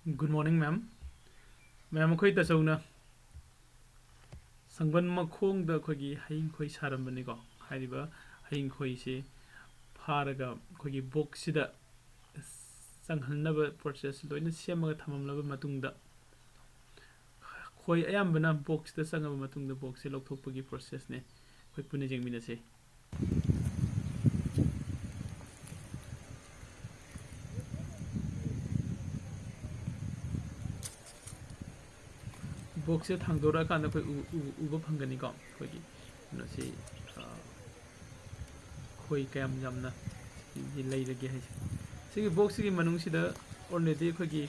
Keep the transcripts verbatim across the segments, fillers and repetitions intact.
Good morning, ma'am. Ma'am, ꯑꯩꯈꯣꯏ ꯇꯥꯆꯧꯅ ꯁꯪꯕꯜ ꯃꯈꯣꯡꯗ ꯑꯩꯈꯣꯏꯒꯤ ꯍꯌꯤꯡ ꯈꯣꯏ ꯁꯥꯔꯝꯕꯅꯤꯀꯣ꯫ ꯍꯥꯏꯔꯤꯕ ꯍꯌꯤꯡ ꯈꯣꯏꯁꯤ ꯐꯥꯔꯒ ꯑꯩꯈꯣꯏꯒꯤ ꯕꯣꯛꯁꯁꯤꯗ ꯆꯪꯍꯟꯅꯕ ꯄ꯭ꯔꯣꯁꯦꯁ ꯂꯣꯏꯅ ꯁꯦꯝꯃꯒ ꯊꯝꯃꯝꯂꯕ ꯃꯇꯨꯡꯗ, ꯈꯣꯏ ꯑꯌꯥꯝꯕꯅ ꯕꯣꯛꯁꯇ ꯆꯪꯉꯕ ꯃꯇꯨꯡꯗ ꯕꯣꯛꯁꯁꯦ ꯂꯧꯊꯣꯛꯄꯒꯤ ꯄ꯭ꯔꯣꯁꯦꯁꯅꯦ꯫ ꯑꯩꯈꯣꯏ ꯄꯨꯟꯅ ꯌꯦꯡꯃꯤꯟꯅꯁꯦ꯫ ꯕꯣꯛꯁꯁꯦ ꯊꯥꯡꯗꯣꯔꯛꯑꯀꯥꯟꯗ ꯑꯩꯈꯣꯏ ꯎ-, ꯎ-, ꯎꯕ ꯐꯪꯒꯅꯤꯀꯣ, ꯑꯩꯈꯣꯏꯒꯤ ꯀꯩꯅꯣꯁꯤ, ꯑ, ꯈꯣꯏ ꯀꯌꯥꯝ ꯌꯥꯝꯅ ꯁꯤꯒꯤ ꯂꯩꯔꯒꯦ ꯍꯥꯏꯁꯦ꯫ ꯁꯤꯒꯤ ꯕꯣꯛꯁꯁꯤꯒꯤ ꯃꯅꯨꯡꯁꯤꯗ already ꯑꯩꯈꯣꯏꯒꯤ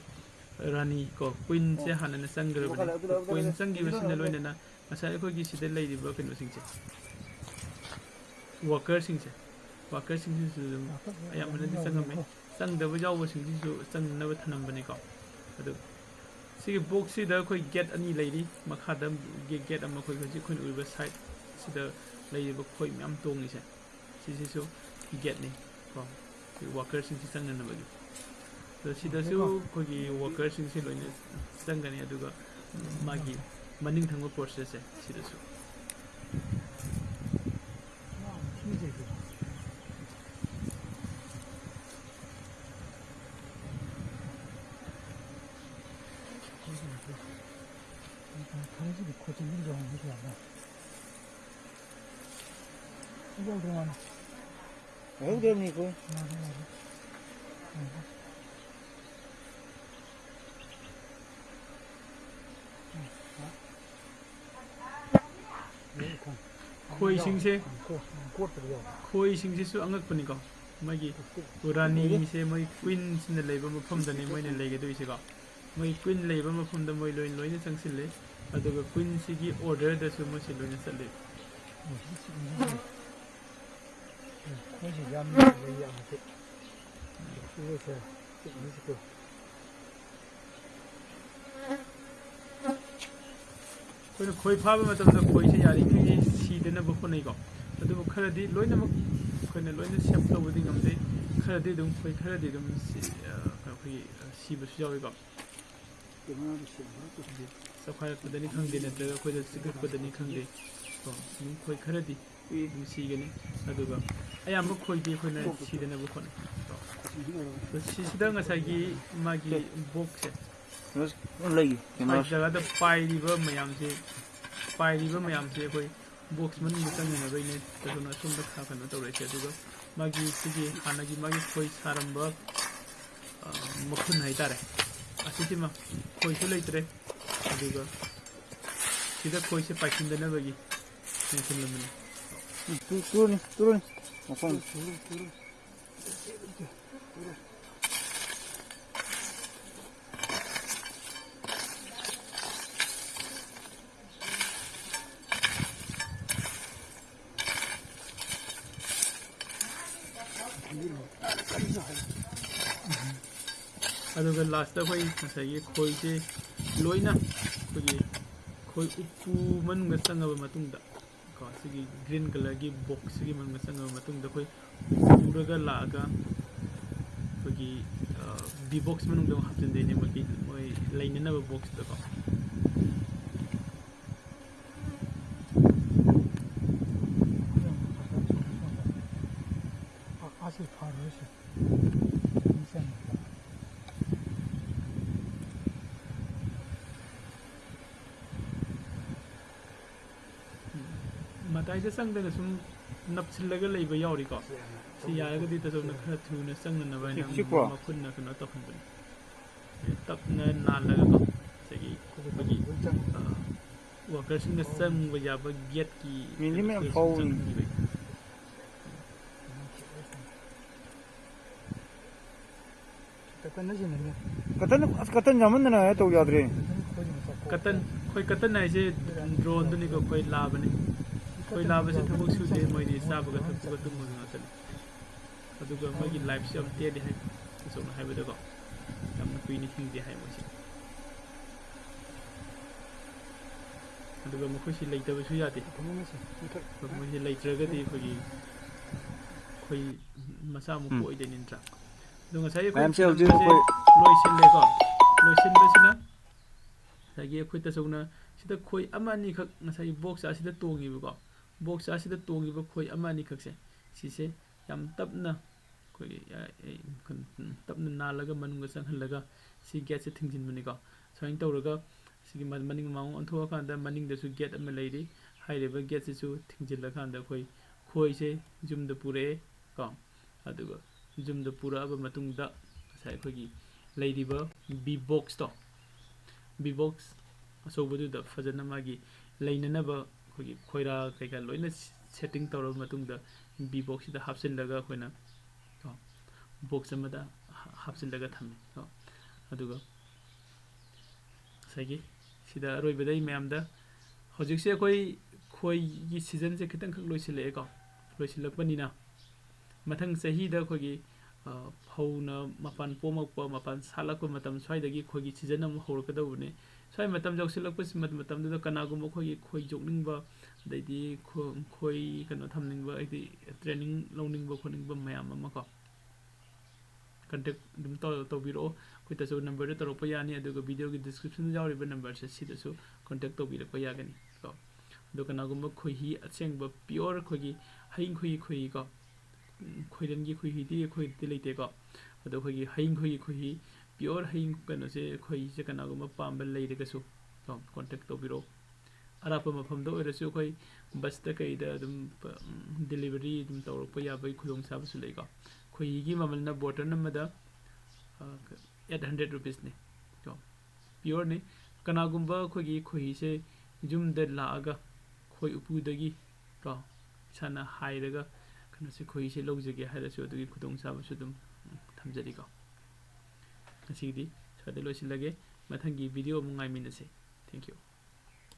ꯔꯥꯅꯤ ꯀꯣ, ꯀ꯭ꯋꯤꯟꯁꯦ ꯍꯥꯟꯅꯅ ꯆꯪꯈ꯭ꯔꯕꯅꯤ꯫ ꯀ꯭ꯋꯤꯟ ꯆꯪꯈꯤꯕꯁꯤꯅ ꯂꯣꯏꯅꯅ ꯉꯁꯥꯏ ꯑꯩꯈꯣꯏꯒꯤ ꯁꯤꯗ ꯂꯩꯔꯤꯕ ꯀꯩꯅꯣꯁꯤꯡꯁꯦ, ꯋꯥꯀꯔꯁꯤꯡꯁꯦ, ꯋꯥꯀꯔꯁꯤꯡꯁꯤꯁꯨ ꯑꯗꯨꯝ ꯑꯌꯥꯝꯕꯅꯗꯤ ꯆꯪꯉꯝꯃꯦ꯫ ꯆꯪꯗꯕ ꯌꯥꯎꯕꯁꯤꯡꯁꯤꯁꯨ ꯆꯪꯅꯕ ꯊꯅꯝꯕꯅꯤꯀꯣ꯫ ꯑꯗꯨ ꯁꯤꯒꯤ ꯕꯣꯛꯁꯁꯤꯗ ꯑꯩꯈꯣꯏ ꯒꯦꯠ ꯑꯅꯤ ꯂꯩꯔꯤ꯫ ꯃꯈꯥꯗ ꯒꯦ-, ꯒꯦꯠ ꯑꯃ, ꯑꯩꯈꯣꯏ ꯍꯧꯖꯤꯛ ꯑꯩꯈꯣꯏꯅ ꯎꯔꯤꯕ ꯁꯥꯏꯠꯁꯤꯗ ꯂꯩꯔꯤꯕ ꯈꯣꯏ ꯃꯌꯥꯝ ꯇꯣꯡꯉꯤꯁꯦ, ꯁꯤꯁꯤꯁꯨ ꯒꯦꯠꯅꯤ ꯀꯣ, ꯑꯩꯈꯣꯏ ꯋꯥꯀꯔꯁꯤꯡꯁꯤ ꯆꯪꯅꯅꯕꯒꯤ꯫ ꯑꯗꯣ ꯁꯤꯗꯁꯨ ꯑꯩꯈꯣꯏꯒꯤ ꯋꯥꯀꯔꯁꯤꯡꯁꯤ ꯂꯣꯏꯅ ꯆꯪꯒꯅꯤ, ꯑꯗꯨꯒ ꯃꯥꯒꯤ ꯃꯅꯤꯡ ꯊꯪꯕ ꯄ꯭ꯔꯣꯁꯦꯁꯁꯦ ꯁꯤꯗꯁꯨ꯫ ꯍꯧꯗ꯭ꯔꯕꯅꯤꯀꯣ꯫ ꯈꯣꯏꯁꯤꯡꯁꯦ, ꯈꯣꯏꯁꯤꯡꯁꯤꯁꯨ ꯑꯉꯛꯄꯅꯤꯀꯣ꯫ ꯃꯣꯏꯒꯤ ꯔꯥꯅꯤꯁꯦ ꯃꯣꯏ ꯀ꯭ꯋꯤꯟꯁꯤꯅ ꯂꯩꯕ ꯃꯐꯝꯗꯅꯤ ꯃꯣꯏꯅ ꯂꯩꯒꯗꯣꯏꯁꯤꯀꯣ꯫ ꯃꯣꯏ ꯀ꯭ꯋꯤꯟ ꯂꯩꯕ ꯃꯐꯝꯗ ꯃꯣꯏ ꯂꯣꯏ, ꯂꯣꯏꯅ ꯆꯪꯁꯤꯜꯂꯤ꯫ ꯑꯗꯨꯒ ꯀ꯭ꯋꯤꯟꯁꯤꯒꯤ ꯑꯣꯔꯗꯔꯗꯁꯨ ꯃꯣꯏꯁꯤ ꯂꯣꯏꯅ ꯆꯠꯂꯤ꯫ ꯃꯣꯏꯁꯤ ꯌꯥꯝꯅ ꯂꯩ ꯌꯥꯝꯅ ꯄꯤꯛ-, ꯄꯤꯛ-, ꯄꯤꯛ-, ꯄꯤꯛ-, ꯑꯩꯈꯣꯏꯅ ꯈꯣꯏ ꯐꯥꯕ ꯃꯇꯝꯗ ꯈꯣꯏꯁꯦ ꯌꯥꯔꯤꯈꯩꯗꯤ ꯁꯤꯗꯅꯕ ꯍꯣꯠꯅꯩꯀꯣ꯫ ꯑꯗꯨꯕꯨ ꯈꯔꯗꯤ ꯂꯣꯏꯅꯃꯛ ꯑꯩꯈꯣꯏꯅ ꯂꯣꯏꯅ ꯁꯦꯞ ꯇꯧꯕꯗꯤ ꯉꯝꯗꯦ꯫ ꯈꯔꯗꯤ ꯑꯗꯨꯝ, ꯈꯣꯏ ꯈꯔꯗꯤ ꯑꯗꯨꯝ ꯁꯤ-, ꯑ, ꯑꯩꯈꯣꯏꯒꯤ, ꯑ, ꯁꯤꯕꯁꯨ ꯌꯥꯎꯏꯀꯣ꯫ ꯆꯥꯎꯈꯥꯏꯔꯛꯄꯗꯅꯤ ꯈꯪꯗꯦ, ꯅꯠꯇ꯭ꯔꯒ ꯑꯩꯈꯣꯏꯗ ꯆꯤꯛꯂꯛꯄꯗꯅꯤ ꯈꯪꯗꯦ, ꯀꯣ, ꯑꯗꯨꯝ ꯈꯣꯏ ꯈꯔꯗꯤ ꯑꯗꯨꯝ ꯁꯤꯒꯅꯤ꯫ ꯑꯗꯨꯒ ꯑꯌꯥꯝꯕ ꯈꯣꯏꯗꯤ ꯑꯩꯈꯣꯏꯅ ꯁꯤꯗꯅꯕ ꯍꯣꯠꯅꯩ, ꯀꯣ꯫ ꯑꯗꯣ ꯁꯤꯁꯤꯗ ꯉꯁꯥꯏꯒꯤ ꯃꯥꯒꯤ ꯕꯣꯛꯁꯁꯦ, ꯂꯩ, ꯀꯩꯅꯣ꯫ ꯁ꯭ꯋꯥꯏ ꯖꯒꯥꯗ ꯄꯥꯏꯔꯤꯕ ꯃꯌꯥꯝꯁꯦ, ꯄꯥꯏꯔꯤꯕ ꯃꯌꯥꯝꯁꯦ ꯑꯩꯈꯣꯏ ꯕꯣꯛꯁ ꯃꯅꯨꯡꯗ ꯆꯪꯅꯅꯕꯩꯅꯦ꯫ ꯑꯗꯨꯅ ꯑꯁꯣꯝꯗ ꯈꯔ ꯀꯩꯅꯣ ꯇꯧꯔꯛꯏꯁꯦ꯫ ꯑꯗꯨꯒ ꯃꯥꯒꯤ ꯁꯤꯒꯤ ꯍꯥꯟꯅꯒꯤ ꯃꯥꯒꯤ ꯈꯣꯏ ꯁꯥꯔꯝꯕ, ꯑ, ꯃꯈꯨꯟ ꯍꯥꯏꯇꯥꯔꯦ, ꯑꯁꯤꯁꯤꯃ ꯈꯣꯏꯁꯨ ꯂꯩꯇ꯭ꯔꯦ꯫ ꯑꯗꯨꯒ ꯁꯤꯗ ꯈꯣꯏꯁꯦ ꯄꯥꯏꯁꯤꯟꯗꯅꯕꯒꯤ ꯂꯦꯡꯁꯤꯜꯂꯝꯕꯅꯤ꯫ ꯎꯝ, ꯇꯨ-, ꯇꯨꯔꯅꯤ, ꯇꯨꯔꯅꯤ꯫ ꯃꯐꯝ꯫ ꯑꯗꯨꯒ ꯂꯥꯁꯇ ꯑꯩꯈꯣꯏ ꯉꯁꯥꯏꯒꯤ ꯈꯣꯏꯁꯦ ꯂꯣꯏꯅ ꯑꯩꯈꯣꯏꯒꯤ ꯈꯣꯏ ꯎꯄꯨ ꯃꯅꯨꯡꯗ ꯆꯪꯉꯕ ꯃꯇꯨꯡꯗ, ꯀꯣ, ꯁꯤꯒꯤ ꯒ꯭ꯔꯤꯟ ꯀꯂꯔꯒꯤ ꯕꯣꯛꯁꯁꯤꯒꯤ ꯃꯅꯨꯡꯗ ꯆꯪꯉꯕ ꯃꯇꯨꯡꯗ ꯑꯩꯈꯣꯏ ꯄꯨꯔꯒ ꯂꯥꯛꯑꯒ ꯑꯩꯈꯣꯏꯒꯤ, ꯑ, ꯕꯤ ꯕꯣꯛꯁ ꯃꯅꯨꯡꯗ ꯑꯃꯨꯛ ꯍꯥꯞꯆꯤꯟꯗꯣꯏꯅꯦ, ꯃꯣꯏꯒꯤ, ꯃꯣꯏ ꯂꯩꯅꯅꯕ ꯕꯣꯛꯁꯇꯀꯣ꯫ ꯑꯁꯤ ꯐꯥꯔꯣꯏꯁꯦ꯫ ꯃꯇꯥꯏꯗ ꯆꯪꯗꯅ ꯁꯨꯝ ꯅꯞꯁꯤꯜꯂꯒ ꯂꯩꯕ ꯌꯥꯎꯔꯤꯀꯣ꯫ ꯁꯤ ꯌꯥꯔꯒꯗꯤ ꯇꯥꯆꯧꯅ ꯈꯔ ꯊꯨꯅ ꯆꯪꯅꯅꯕ ꯍꯥꯏꯅ ꯆꯤꯛꯄ꯭ꯔꯣ? ꯃꯈꯨꯠꯅ ꯀꯩꯅꯣ ꯇꯧꯍꯟꯕꯅꯤ꯫ ꯇꯞꯅ ꯅꯥꯜꯂꯒꯀꯣ, ꯉꯁꯥꯏꯒꯤ ꯑꯩꯈꯣꯏꯒꯤ, ꯑ, ꯋꯥꯀꯔꯁꯤꯡꯅ ꯆꯪꯕ ꯌꯥꯕ ꯒꯦꯠꯀꯤ ꯃꯤꯅꯤꯠ ꯃꯌꯥꯝ ꯀꯩꯅꯣꯁꯤꯗ ꯐꯥꯎꯕꯅꯤ꯫ ꯆꯪꯍꯟꯕꯤꯕ꯫ ꯀꯇꯟ, ꯑꯁ, ꯀꯇꯟ ꯌꯥꯝꯃꯟꯗꯅ ꯀꯩꯅꯣ ꯇꯧ ꯌꯥꯗ꯭ꯔꯦ꯫ ꯀꯇꯟ, ꯑꯩꯈꯣꯏ ꯀꯇꯟ ꯍꯥꯏꯁꯦ ꯗ꯭ꯔꯣꯟꯗꯨꯅꯤꯀꯣ, ꯑꯩꯈꯣꯏ ꯂꯥꯕꯅꯤ꯫ ꯑꯩꯈꯣꯏ ꯂꯥꯕꯁꯦ ꯊꯕꯛ ꯁꯨꯗꯦ, ꯃꯣꯏꯗꯤ ꯆꯥꯕꯒ ꯊꯛꯄꯒ ꯇꯨꯝꯕꯒ ꯉꯥꯛꯇꯅꯤ꯫ ꯑꯗꯨꯒ ꯃꯣꯏꯒꯤ ꯂꯥꯏꯐꯁꯨ ꯌꯥꯝ ꯇꯦꯜꯂꯤ ꯍꯥꯏ, ꯇꯥꯆꯧꯅ ꯍꯥꯏꯕꯗꯀꯣ, ꯌꯥꯝꯅ ꯀꯨꯏꯅ ꯍꯤꯡꯗꯦ ꯍꯥꯏ ꯃꯣꯏꯁꯦ꯫ ꯑꯗꯨꯒ ꯃꯈꯣꯏꯁꯤ ꯂꯩꯇꯕꯁꯨ ꯌꯥꯗꯦ꯫ ꯑꯩꯈꯣꯏ ꯃꯣꯏꯁꯤ ꯂꯩꯇ꯭ꯔꯒꯗꯤ ꯑꯩꯈꯣꯏꯒꯤ, ꯑꯩꯈꯣꯏ ꯃꯆꯥ ꯑꯃꯨꯛ ꯎꯝ꯫ ꯄꯣꯛꯑꯣꯏꯗꯣꯏꯅꯤ ꯅꯠꯇ꯭ꯔꯥ? ꯑꯗꯣ ꯉꯁꯥꯏ ꯑꯩꯈꯣꯏ ꯃꯌꯥꯝꯁꯦ ꯍꯧꯖꯤꯛ ꯐꯤꯂꯝꯁꯦ ꯑꯩꯈꯣꯏ ꯂꯣꯏꯁꯤꯜꯂꯦꯀꯣ꯫ ꯂꯣꯏꯁꯤꯟꯕꯁꯤꯅ ꯉꯁꯥꯏꯒꯤ ꯑꯩꯈꯣꯏ ꯇꯥꯆꯧꯅ ꯁꯤꯗ ꯈꯣꯏ ꯑꯃ ꯑꯅꯤꯈꯛ, ꯉꯁꯥꯏꯒꯤ ꯕꯣꯛꯁ ꯑꯁꯤꯗ ꯇꯣꯡꯉꯤꯕꯀꯣ, ꯕꯣꯛꯁ ꯑꯁꯤꯗ ꯇꯣꯡꯉꯤꯕ ꯈꯣꯏ ꯑꯃ ꯑꯅꯤꯈꯛꯁꯦ, ꯁꯤꯁꯦ ꯌꯥꯝ ꯇꯞꯅ ꯑꯩꯈꯣꯏꯒꯤ, ꯑ, ꯑ, ꯀꯩꯅꯣ, ꯇꯞꯅ ꯅꯥꯜꯂꯒ ꯃꯅꯨꯡꯗ ꯆꯪꯍꯜꯂꯒ ꯁꯤ ꯒꯦꯠꯁꯦ ꯊꯤꯡꯖꯤꯟꯕꯅꯤꯀꯣ꯫ ꯁꯨꯃꯥꯏꯅ ꯇꯧꯔꯒ ꯁꯤꯒꯤ ꯃ-, ꯃꯅꯤꯡ ꯃꯃꯥꯡ ꯑꯣꯟꯊꯣꯛꯑꯀꯥꯟꯗ ꯃꯅꯤꯡꯗꯁꯨ ꯒꯦꯠ ꯑꯃ ꯂꯩꯔꯤ꯫ ꯍꯥꯏꯔꯤꯕ ꯒꯦꯠꯁꯤꯁꯨ ꯊꯤꯡꯖꯤꯜꯂꯀꯥꯟꯗ ꯑꯩꯈꯣꯏ ꯈꯣꯏꯁꯦ ꯌꯨꯝꯗ ꯄꯨꯔꯛꯑꯦ ꯀꯣ꯫ ꯑꯗꯨꯒ ꯌꯨꯝꯗ ꯄꯨꯔꯛꯑꯕ ꯃꯇꯨꯡꯗ ꯉꯁꯥꯏ ꯑꯩꯈꯣꯏꯒꯤ ꯂꯩꯔꯤꯕ ꯕꯤ ꯕꯣꯛꯁꯇꯣ, ꯕꯤ ꯕꯣꯛꯁ ꯑꯆꯧꯕꯗꯨꯗ ꯐꯖꯅ ꯃꯥꯒꯤ ꯂꯩꯅꯅꯕ ꯑꯩꯈꯣꯏꯒꯤ ꯈꯣꯏꯔꯥ ꯀꯩꯀꯥ ꯂꯣꯏꯅ ꯁꯦꯠꯇꯤꯡ ꯇꯧꯔꯕ ꯃꯇꯨꯡꯗ ꯕꯤ ꯕꯣꯛꯁꯁꯤꯗ ꯍꯥꯞꯆꯤꯜꯂꯒ ꯑꯩꯈꯣꯏꯅ ꯀꯣ, ꯕꯣꯛꯁ ꯑꯃꯗ ꯍꯥ-, ꯍꯥꯞꯆꯤꯜꯂꯒ ꯊꯝꯃꯦ ꯀꯣ꯫ ꯑꯗꯨꯒ ꯉꯁꯥꯏꯒꯤ ꯁꯤꯗ ꯑꯔꯣꯏꯕꯗ ꯑꯩ ꯃꯌꯥꯝꯗ, ꯍꯧꯖꯤꯛꯁꯦ ꯑꯩꯈꯣꯏ ꯈꯣꯏꯒꯤ ꯁꯤꯖꯟꯁꯦ ꯈꯤꯇꯪꯈꯛ ꯂꯣꯏꯁꯤꯜꯂꯛꯑꯦꯀꯣ꯫ ꯂꯣꯏꯁꯤꯜꯂꯛꯄꯅꯤꯅ ꯃꯊꯪ ꯆꯍꯤꯗ ꯑꯩꯈꯣꯏꯒꯤ, ꯑ, ꯐꯧꯅ ꯃꯄꯥꯟ ꯄꯣꯝꯃꯛꯄ, ꯃꯄꯥꯟ ꯁꯥꯠꯂꯛꯄ ꯃꯇꯝ ꯁ꯭ꯋꯥꯏꯗꯒꯤ ꯈꯣꯏꯒꯤ ꯁꯤꯖꯟ ꯑꯃꯨꯛ ꯍꯧꯔꯛꯀꯗꯧꯕꯅꯦ꯫ ꯁ꯭ꯋꯥꯏ ꯃꯇꯝ ꯌꯧꯁꯤꯜꯂꯛꯄꯁꯤ ꯃ-, ꯃꯇꯝꯗꯨꯗ ꯀꯅꯥꯒꯨꯝꯕ ꯑꯩꯈꯣꯏꯒꯤ ꯈꯣꯏ ꯌꯣꯛꯅꯤꯡꯕ, ꯑꯗꯩꯗꯤ ꯈꯣ-, ꯈꯣꯏ ꯀꯩꯅꯣ ꯊꯝꯅꯤꯡꯕ, ꯍꯥꯏꯗꯤ ꯇ꯭ꯔꯦꯅꯤꯡ ꯂꯧꯅꯤꯡꯕ ꯈꯣꯠꯅꯤꯡꯕ ꯃꯌꯥꯝ ꯑꯃ ꯀꯣ, ꯀꯟꯇꯦꯛ ꯑꯗꯨꯝ ꯇꯧ-, ꯇꯧꯕꯤꯔꯛꯑꯣ꯫ ꯑꯩꯈꯣꯏꯗꯁꯨ ꯅꯝꯕꯔꯗ ꯇꯧꯔꯛꯄ ꯌꯥꯅꯤ, ꯑꯗꯨꯒ ꯚꯤꯗꯤꯑꯣꯒꯤ ꯗꯤꯁꯀ꯭ꯔꯤꯞꯁꯟꯗ ꯌꯥꯎꯔꯤꯕ ꯅꯝꯕꯔꯁꯦ ꯁꯤꯗꯁꯨ ꯀꯟꯇꯦꯛ ꯇꯧꯕꯤꯔꯛꯄ ꯌꯥꯒꯅꯤ ꯀꯣ꯫ ꯑꯗꯣ ꯀꯅꯥꯒꯨꯝꯕ ꯈꯣꯏꯍꯤ ꯑꯁꯦꯡꯕ ꯄꯤꯌꯣꯔ ꯑꯩꯈꯣꯏꯒꯤ ꯍꯌꯤꯡ ꯈꯣꯏꯍꯤ, ꯈꯣꯏꯍꯤ ꯀꯣ, ꯎꯝ, ꯈꯣꯏꯔꯟꯒꯤ ꯈꯣꯏꯍꯤꯗꯤ ꯑꯩꯈꯣꯏꯗꯗꯤ ꯂꯩꯇꯦꯀꯣ꯫ ꯑꯗꯣ ꯑꯩꯈꯣꯏꯒꯤ ꯍꯌꯤꯡ ꯈꯣꯏꯍꯤ, ꯈꯣꯏꯍꯤ, ꯄꯤꯌꯣꯔ ꯍꯌꯤꯡ ꯀꯩꯅꯣꯁꯦ, ꯈꯣꯏꯍꯤꯁꯦ ꯀꯅꯥꯒꯨꯝꯕ ꯄꯥꯝꯕ ꯂꯩꯔꯒꯁꯨ ꯀꯣ, ꯀꯣꯟꯇꯦꯛ ꯇꯧꯕꯤꯔꯛꯑꯣ꯫ ꯑꯔꯥꯞꯄ ꯃꯐꯝꯗ ꯑꯣꯏꯔꯁꯨ ꯑꯩꯈꯣꯏ ꯕꯁꯇ ꯀꯩꯗ ꯑꯗꯨꯝ ꯄ-, ꯎꯝ, ꯗꯤꯂꯤꯚꯔꯤ ꯑꯗꯨꯝ ꯇꯧꯔꯛꯄ ꯌꯥꯕꯒꯤ ꯈꯨꯗꯣꯡꯆꯥꯕꯁꯨ ꯂꯩꯀꯣ꯫ ꯈꯣꯏꯍꯤꯒꯤ ꯃꯃꯜꯅ ꯕꯣꯇꯜ ꯑꯃꯗ, ꯑ, ꯑꯩꯠ ꯍꯟꯗ꯭ꯔꯦꯠ ꯔꯨꯄꯤꯁꯅꯤ ꯀꯣ꯫ ꯄꯤꯌꯣꯔꯅꯤ꯫ ꯀꯅꯥꯒꯨꯝꯕ ꯑꯩꯈꯣꯏꯒꯤ ꯈꯣꯏꯍꯤꯁꯦ ꯌꯨꯝꯗ ꯂꯥꯛꯑꯒ ꯈꯣꯏ ꯎꯄꯨꯗꯒꯤ ꯀꯣ, ꯏꯁꯥꯅ ꯍꯥꯏꯔꯒ ꯀꯩꯅꯣꯁꯦ, ꯈꯣꯏꯍꯤꯁꯦ ꯂꯧꯖꯒꯦ ꯍꯥꯏꯔꯁꯨ ꯑꯗꯨꯒꯤ ꯈꯨꯗꯣꯡꯆꯥꯕꯁꯨ ꯑꯗꯨꯝ ꯊꯝꯖꯔꯤꯀꯣ꯫ ꯉꯁꯤꯒꯤꯗꯤ ꯁ꯭ꯋꯥꯏꯗ ꯂꯣꯏꯁꯤꯜꯂꯒꯦ꯫ ꯃꯊꯪꯒꯤ ꯚꯤꯗꯤꯑꯣ ꯑꯃꯨꯛ ꯉꯥꯏꯃꯤꯟꯅꯁꯦ꯫ Thank you꯫